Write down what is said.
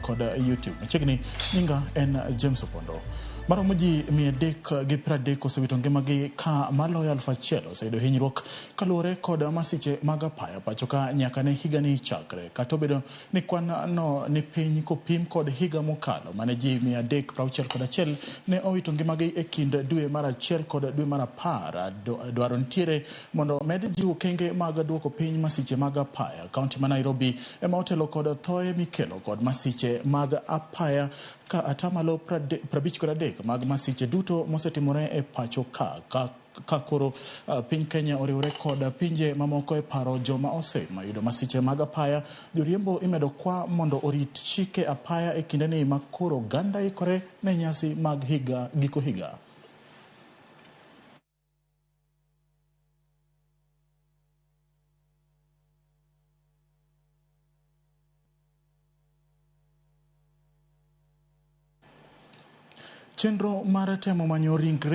kod YouTube. Machiegni nyinga en James Opondo. Maromo ji 330 osewito ngimagi ka maloyo 1000 oseyudo hinyruok kaluwore kod masiche mag apaya pacho ka nyaka ne higani chakre. Kata obedo ni kwan no ni piny kopim kod higa mokalo mane ji 361 ne owito ngimagi e kind dwe mar achiel kod dwe mar apar, dwaro nitiere mondo med jiwo okenge mag duoko piny masiche mag apaya. Kaunti ma Nairobi ema otelo kod thoe mikelo kod masiche mag apaya ka atamalo 53 mag masiche duto mosetimore e pacho ka ka koro piny Kenya oriwore kod pinje mamoko e paro joma osemayudo masiche mag apaya. Joriembo imedo kwa mondo orit chike apaya e kindeni ma koro oganda ikore ne nyasi mag higa giko higa. Chenro mar temo manyo ringre